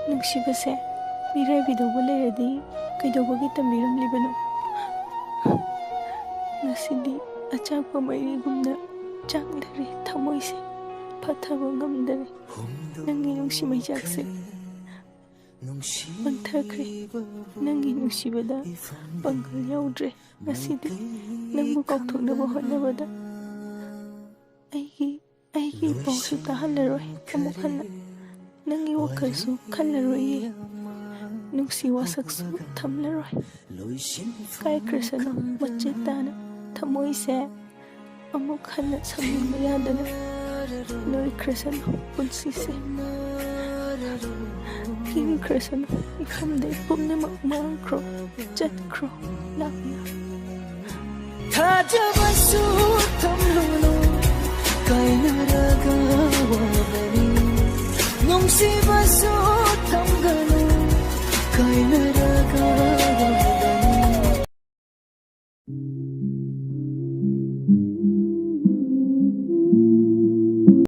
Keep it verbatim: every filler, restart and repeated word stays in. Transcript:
ꯅꯨꯡꯁꯤꯕꯁꯦ ꯃꯤꯔꯥꯏꯕꯤꯗꯧꯕ ꯂꯩꯔꯗꯤ ꯀꯩꯗꯧꯕꯒꯤ ꯇꯝꯕꯤꯔꯝꯂꯤꯕꯅꯣ? ꯉꯁꯤꯗꯤ ꯑꯆꯥꯛꯄ ꯃꯩꯔꯤꯒꯨꯝꯅ ꯆꯥꯛꯂꯔꯦ ꯊꯃꯣꯏꯁꯦ, ꯐꯥꯊꯕ ꯉꯝꯗꯔꯦ꯫ ꯅꯪꯒꯤ ꯅꯨꯡꯁꯤ ꯃꯩꯆꯥꯛꯁꯦ ꯄꯪꯊꯈ꯭ꯔꯦ꯫ ꯅꯪꯒꯤ ꯅꯨꯡꯁꯤꯕꯗ ꯄꯥꯡꯒꯜ ꯌꯥꯎꯗ꯭ꯔꯦ꯫ ꯉꯁꯤꯗꯤ ꯅꯪꯕꯨ ꯀꯥꯎꯊꯣꯛꯅꯕ ꯍꯣꯠꯅꯕꯗ ꯑꯩꯒꯤ ꯑꯩꯒꯤ ꯄꯥꯎꯁꯨ ꯇꯥꯍꯜꯂꯔꯣꯏ ꯑꯃꯨꯛ ꯍꯟꯅ꯫ ꯅꯪꯒꯤ ꯋꯥꯈꯜꯁꯨ ꯈꯜꯂꯔꯣꯏꯌꯦ꯫ ꯅꯨꯡꯁꯤ ꯋꯥꯁꯛꯁꯨ ꯊꯝꯂꯔꯣꯏ꯫ ꯀꯥꯏꯈ꯭ꯔꯁꯅꯨ ꯃꯆꯦꯠ ꯇꯥꯅ꯫ ꯊꯃꯣꯏꯁꯦ ꯑꯃꯨꯛ ꯍꯟꯅ ꯁꯝꯅꯤꯡꯕ ꯌꯥꯗꯅ ꯂꯣꯏꯈ꯭ꯔꯁꯅꯨ ꯄꯨꯟꯁꯤꯁꯦ꯫ ꯀꯤꯈ꯭ꯔꯁꯅꯨ ꯏꯐꯝꯗꯩ ꯄꯨꯝꯅꯃꯛ ꯃꯥꯡꯈ꯭ꯔꯣ, ꯆꯠꯈ꯭ꯔꯣ ꯂꯥꯞꯅ꯫ ꯊꯥꯖꯕꯁꯨ ꯊꯝꯂꯨꯅꯨ, ꯀꯥꯏꯅꯔꯒ ꯋꯥꯒꯅꯤ꯫ ꯅꯨꯡꯁꯤꯕꯁꯨ ꯊꯝꯒꯅꯨ, ꯀꯥꯏꯅꯔꯒ ꯋꯥꯒꯅꯤ꯫